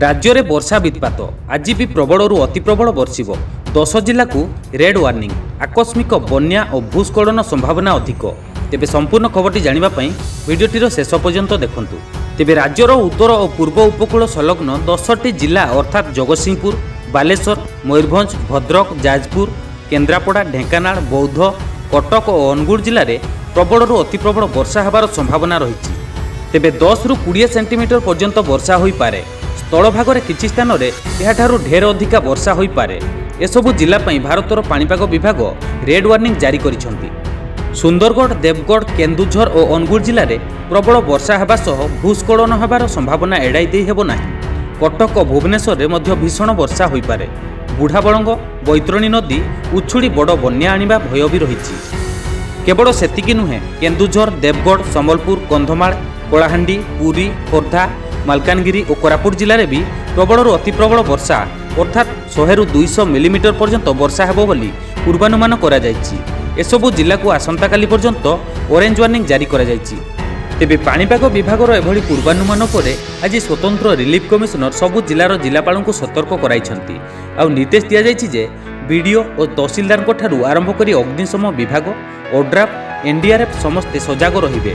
ରାଜ୍ୟରେ ବର୍ଷା ବିତ୍ପାତ। ଆଜି ବି ପ୍ରବଳରୁ ଅତି ପ୍ରବଳ ବର୍ଷିବ। 10 ଜିଲ୍ଲାକୁ ରେଡ୍ ୱାର୍ଣ୍ଣିଂ। ଆକସ୍ମିକ ବନ୍ୟା ଓ ଭୂସ୍ଖଳନ ସମ୍ଭାବନା ଅଧିକ। ତେବେ ସମ୍ପୂର୍ଣ୍ଣ ଖବରଟି ଜାଣିବା ପାଇଁ ଭିଡ଼ିଓଟିର ଶେଷ ପର୍ଯ୍ୟନ୍ତ ଦେଖନ୍ତୁ। ତେବେ ରାଜ୍ୟର ଉତ୍ତର ଓ ପୂର୍ବ ଉପକୂଳ ସଂଲଗ୍ନ 10ଟି ଜିଲ୍ଲା, ଅର୍ଥାତ୍ ଜଗତସିଂହପୁର, ବାଲେଶ୍ୱର, ମୟୂରଭଞ୍ଜ, ଭଦ୍ରକ, ଯାଜପୁର, କେନ୍ଦ୍ରାପଡ଼ା, ଢେଙ୍କାନାଳ, ବୌଦ୍ଧ, କଟକ ଓ ଅନୁଗୁଳ ଜିଲ୍ଲାରେ ପ୍ରବଳରୁ ଅତି ପ୍ରବଳ ବର୍ଷା ହେବାର ସମ୍ଭାବନା ରହିଛି। ତେବେ 10ରୁ 20 ସେଣ୍ଟିମିଟର ପର୍ଯ୍ୟନ୍ତ ବର୍ଷା ହୋଇପାରେ। ସ୍ଥଳଭାଗରେ କିଛି ସ୍ଥାନରେ ଏହାଠାରୁ ଢେର ଅଧିକା ବର୍ଷା ହୋଇପାରେ। ଏସବୁ ଜିଲ୍ଲା ପାଇଁ ଭାରତର ପାଣିପାଗ ବିଭାଗ ରେଡ୍ ୱାର୍ଣ୍ଣିଂ ଜାରି କରିଛନ୍ତି। ସୁନ୍ଦରଗଡ଼, ଦେବଗଡ଼, କେନ୍ଦୁଝର ଓ ଅନୁଗୁଳ ଜିଲ୍ଲାରେ ପ୍ରବଳ ବର୍ଷା ହେବା ସହ ଭୂସ୍ଖଳନ ହେବାର ସମ୍ଭାବନା ଏଡ଼ାଇ ଦେଇ ହେବ ନାହିଁ। କଟକ ଓ ଭୁବନେଶ୍ୱରରେ ମଧ୍ୟ ଭୀଷଣ ବର୍ଷା ହୋଇପାରେ। ବୁଢ଼ାବଳଙ୍ଗ, ବୈତରଣୀ ନଦୀ ଉଛୁଳି ବଡ଼ ବନ୍ୟା ଆଣିବା ଭୟ ବି ରହିଛି। କେବଳ ସେତିକି ନୁହେଁ, କେନ୍ଦୁଝର, ଦେବଗଡ଼, ସମ୍ବଲପୁର, କନ୍ଧମାଳ, କଳାହାଣ୍ଡି, ପୁରୀ, ଖୋର୍ଦ୍ଧା, ମାଲକାନଗିରି ଓ କୋରାପୁଟ ଜିଲ୍ଲାରେ ବି ପ୍ରବଳରୁ ଅତି ପ୍ରବଳ ବର୍ଷା, ଅର୍ଥାତ୍ 100ରୁ 200 ମିଲିମିଟର ପର୍ଯ୍ୟନ୍ତ ବର୍ଷା ହେବ ବୋଲି ପୂର୍ବାନୁମାନ କରାଯାଇଛି। ଏସବୁ ଜିଲ୍ଲାକୁ ଆସନ୍ତାକାଲି ପର୍ଯ୍ୟନ୍ତ ଅରେଞ୍ଜ ୱାର୍ଣ୍ଣିଂ ଜାରି କରାଯାଇଛି। ତେବେ ପାଣିପାଗ ବିଭାଗର ଏଭଳି ପୂର୍ବାନୁମାନ ପରେ ଆଜି ସ୍ୱତନ୍ତ୍ର ରିଲିଫ୍ କମିଶନର ସବୁ ଜିଲ୍ଲାର ଜିଲ୍ଲାପାଳଙ୍କୁ ସତର୍କ କରାଇଛନ୍ତି। ଆଉ ନିର୍ଦ୍ଦେଶ ଦିଆଯାଇଛି ଯେ ବିଡ଼ିଓ ଓ ତହସିଲଦାରଙ୍କ ଠାରୁ ଆରମ୍ଭ କରି ଅଗ୍ନିଶମ ବିଭାଗ, ଓଡ୍ରାଫ୍, ଏନ୍ଡିଆର୍ଏଫ୍ ସମସ୍ତେ ସଜାଗ ରହିବେ।